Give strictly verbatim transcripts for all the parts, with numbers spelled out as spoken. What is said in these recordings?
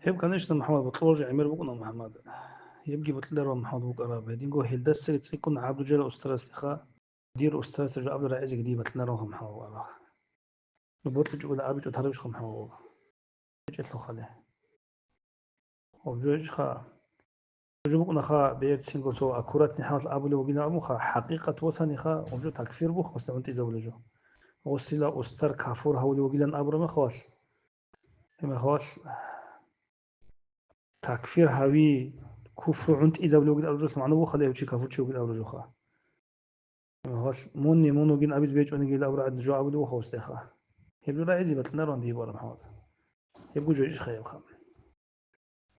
Гьеб, конечно, МухӀаммад, бокьулареб жо гӀемер букӀуна, МухӀаммад. Гьебги бокьулареб, МухӀаммад, букӀараб. Гьединго гьелдасаги цӀикӀкӀун ГӀабдулжалил устарасдеха, дир устарасда жо абулеб рагӀизеги дие бокьулареб, МухӀаммад, абула. Ну, бокьичӀого абичӀо тарабищха, МухӀаммад, абула. ГьечӀелъухъали. Гьаб жо гьечӀха. Жо букӀунаха, берцинго цо аккуратный хӀалалъ абулев вугилан абунха, хӀакъикъат васаниха, гьаб жо такфир бух, гъосда гӀунтӀизабулев жо. Гъосила устар кафур гьавулев вугилан абураб мехалъ, гьеб мехалъ такфир гьави, куфру гӀунтӀизабулев вугилан абураб жоялъул магӀна бухъали, гьев чи кафурчи вугилан абураб жоха. Гьеб мехалъ мунни мун вугин абизе бечӀонигил абураб гӀадин жо абулев вуха гъосдеха. Гьеб жо рагӀизе бокьулареб дие букӀараб, МухӀаммад. Гьебго жо гьечӀха гьебха.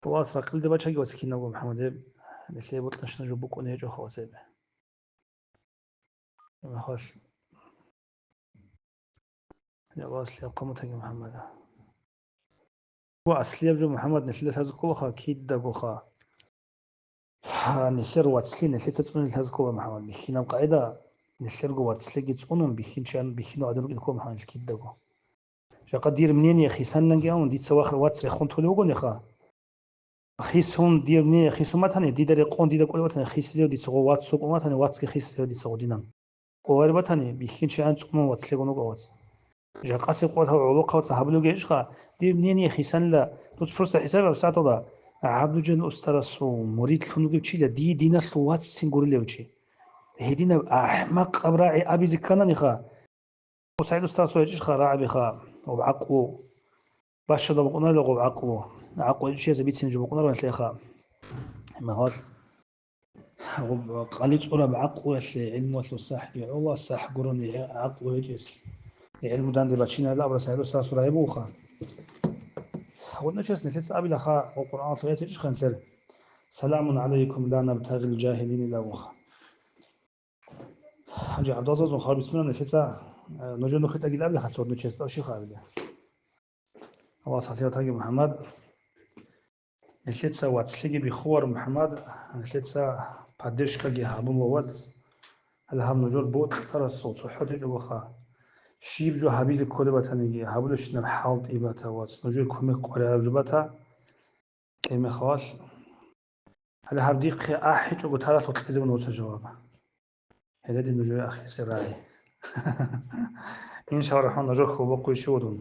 Вас ракълида бачаги, вас, кинабго, МухӀаммад, гьеб, нилъее бокьанщина жо букӀун гьечӀоха, вас, гьеб. Гьеб мехалъ, я вас, лъаб хъамутаги, МухӀаммад. Ва аслияб жо, МухӀаммад, нилъеда лъазе кколаха, кидагоха. Гьа, нилъер вацлъи нилъеца цӀунизе лъазе ккола, МухӀаммад. Бихьинаб къагӀида, нилъерго вацлъиги цӀунун, бихьинчиян, бихьинав гӀадин рукӀине ккола, МухӀаммад, нилъ кидаго. Жакъа дир мнение хисаниланги абун, дица вахъ вац рехун толев вугониха. Хисун, дир мнение хисун батани, дида рекъон, дида кӀолев батани, хисизев дица гъо вац сокӀун батани, вацги хисизев дица гъодинан. КӀолареб батани, бихьинчиян цӀунун вацлъегун вуго вац. Жакъасеб къватал гӀолохъабаца гьабулевги гьечӀха, дир мнение хисанила, дуц просто хӀисаб гьаб сагӀаталда, ГӀабдулжалил устарасул муридлъун вугев чила дие диналъул ваццин гурилев чи. Гьединаб ахӀмакъаб рагӀи абизе ккананиха. СагӀид устарасул гьечӀищха рагӀабиха, гъоб гӀакълу. Бащадаб букӀунарила гъоб гӀакълу. ГӀакълу гьечӀищ гьезда бицине жо букӀунаро нилъеха. Гьеб мехалъ гъоб къали цӀураб гӀакълуялъе гӀилмуялъул сахӀги гӀола, сахӀ гурони гӀакълу гьечӀес гӀилму данде бачинарила абураб СагӀид устарасул рагӀи бугоха. Гъодинчияс нилъеца абилаха, гъоб Къуръаналъул аят гьечӀищха нилъер: «Саламун гӀалайкум, ла набтагъил жагьилин», – илан абуха. Гьанже гӀабдалзабазул хабар бицунеб нилъеца, э, нужер нухетӀагил абилаха цо гьодинчиясда, щибха абилеб. Аллагьас гӀафият гьабеги, МухӀаммад. Нилъеца вацлъиги биххуларо, МухӀаммад, нилъеца поддержкаги гьабула, вац. Гьале гьаб нужер бокьарасул цохӀо течӀогоха. Щиб жо гьабизе кколеб батаниги, гьабулебщинаб хӀалтӀи бата, вац. Нужее кумек къваригӀараб жо бата. Гьеб мехалъ, гьале гьаб дихъе ахӀичӀого таралъухъ кьезе буго нужеца жаваб. Гьеле дир нужее ахирисеб рагӀи. Иншаллагь рахман, нужер хьул бахъулищ вуго дун.